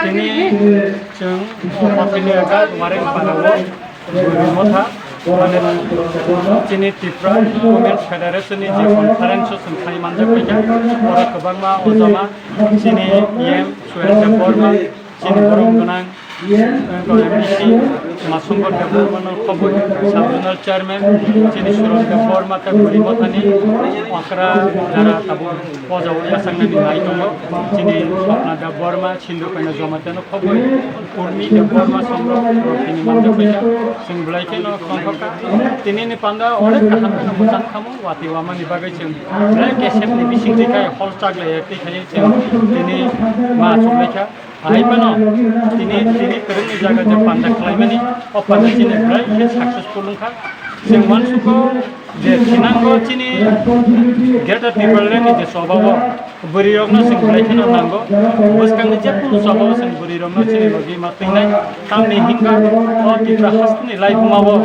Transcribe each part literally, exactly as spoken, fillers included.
Tini chwng o Pathalia Ghat Warengpara o Bwrwi Motha, mane chini Tipra Women Federation ni je conference o chwng thani manjak paikha, oro kwbangma ojama chini E M Suhel Debbarma, chini borom gwnang, eh, M D C Masongkor Debbarma no khobwi, Sub Zonal Chairman chini Suron Debbarma tei Bwrwi Mothani okra jara tabuk o jaga o yachaknani nai tongo, chini Swapna Debbarma, Sindhu Kaina Jamatia no khobwi, Urmi Debbarma songrok rok tini manjak paikha, chwng belai kheno tongthokha. Tini ni panda onek kaham kheno mwchang khamu, watwi wamani bagwi chwng belai kesep ni bisingtwi khai hol chaklai twi khai chwng tini ma achuk laikha. Hai phano tini, tini kwrwngni jaga je panda khlaimani, o panda chini belai khe successful wngkha. Chwng uansukgo je thinango chini Greater Tipraland ni je choba o bwrwi rokno chwng belai kheno nango. Bwskangni je kunu choba o chwng bwrwi rokno chini logi ma twinai. Tamni hinkha o Tripura hasteni laibuma o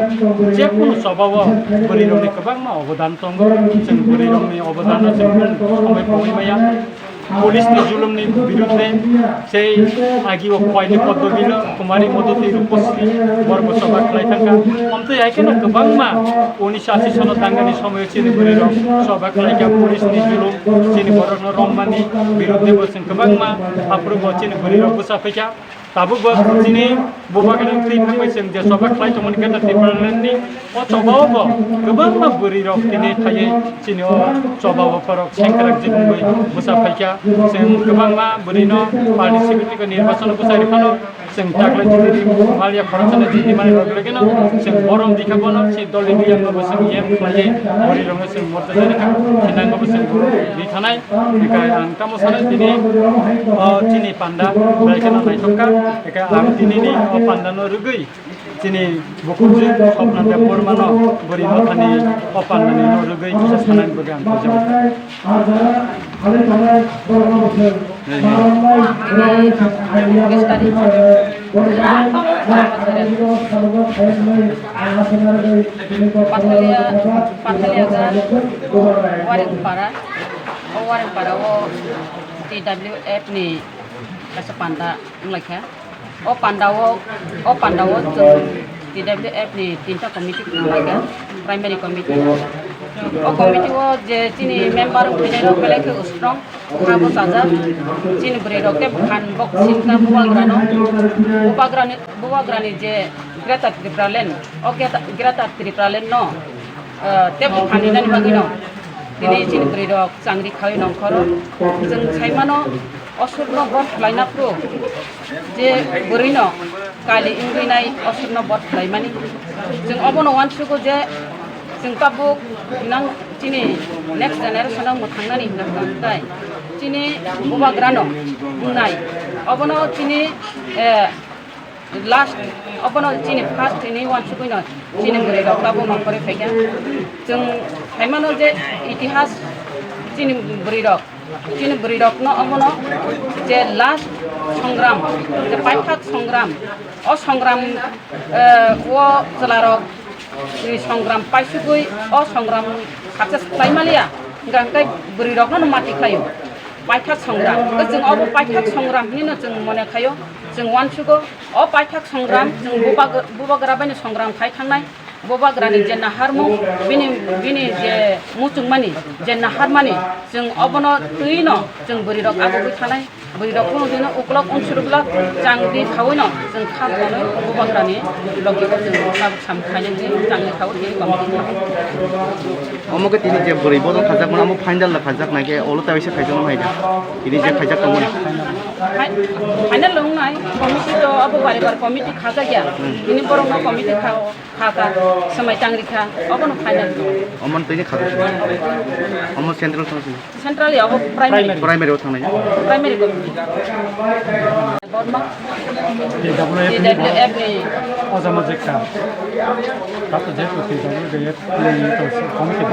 je kunu choba o bwrwi rokni kwbangma obodan tongo. Chwng bwrwi rokni obodan no chwng kunu somoi pogwi maya. Police ni julum ni birudde sei agi o khwai ni poddo bilo Kumari Modoti Rupasri borok bo choba khlai thangkha. Omtwi hai kheno kwbangma unisho ashi sono dangani somoyo chini bwrwi rok choba khlai kha, police ni julum chini borok no romani birudde bo chwng kwbangma aphuru bo chini bwrwi rok bwsa phaikha. Tabuk bo chini bubagra twi phangbai chwng je choba khlai tongmani Greater Tipraland ni o choba o bo kwbangma bwrwi rok tini phaiwi chini o choba o borok sengkrak jikmui bwsa phaikha. Chwng kwbangma bwrwi no party secretary ko nirbachon bwsa ri phano chwng taklai tini maliya khoroksa no jiti mani rok lagino chwng borom dikha bono se dol ni yang no bo chwng yem khlaiwi bwrwi rok no chwng morjak jani kha. Thinang no bo chwng borom di thanai. Hinkhe ang tamo sanai tini, o, chini panda belai kheno naithok kha. Hinkhe ang tini ni o panda no rwgwi chini bukurjwk Swapna Debbarma no bwrwi mothani o panda ni no rwgwi kisa sanani bagwi ang kaijago. Pathalia, Pathalia Ghat Warengpara. O Warengpara o T W F ni kaisa panda wnglaikha. O panda o, o panda o chwng T W F ni tinta committee wnglaikha, primary committee. O committee o je chini member wngphainairok belai khe strong, ha bo chajak. Chini bwrwi rok tei phan bok sinka bubagrano, bubagrani, bubagrani je Greater Tipraland, o Greater, Greater Tipraland no, eh, tei phan rinani bagwi no tini chini bwrwi rok changri khawi nongkhoro. Chwng saimano, Osurno bor khlaina phuru je bwrwino kali wngwi nai osurno bor khlaimani. Chwng obono uansugo je chwng tabuk nang chini next generation o mwthangnani hwnka hwnkha hwnkhe chini bubagrano wngnai. Obono chini, eh, last obono chini first hinwi uansugwino chini bwrwi rok tabuk nongkhorwi phaikha. Chwng phaimano je itihas chini bwrwi rok, chini bwrwi rokno omono je last songram, je paithak songram, o songram, eh, o chwla rok ni songram paisugwi o songram success khlai maliya, hwnkha hwnkhe bwrwi rokno mati khlaio. Paithak songram, hwnkhe chwng obo paithak songram hinwi no chwng mone khaio, chwng uansugo. O paithak songram, chwng bubag-, bubagra bai no songram khai thangnai, bubagra ni je naharmung, bini, bini je muchungmani, je naharmani, chwng obono twi no chwng bwrwi rok abugwi thanai, bwrwi rok phano bini uklok unsuriblak changri khaui no chwng kha tonwi bubagra ni logi o chwng tabuk sam khainai chwng changri khaui tini committee kha. Omo khe tini je bwrwi bodol khajak mano, omo final no khajak nai khe, olo ta bisa khaijak nai da. Tini je khaijak tongmani. Hai, final wng nai, committee to abo bari bar committee khajak ya. Hmm. Tini borok no committee kha, kha kha, swmai tangri kha, obo no final. Omo no tini khajak. Omo central thang sini. Central ya, obo primary. Primary. Primary o thangnai. Primary committee. Borma. T W F ni. T W F ni. Ojama jekta. Tato je T W F ni committee.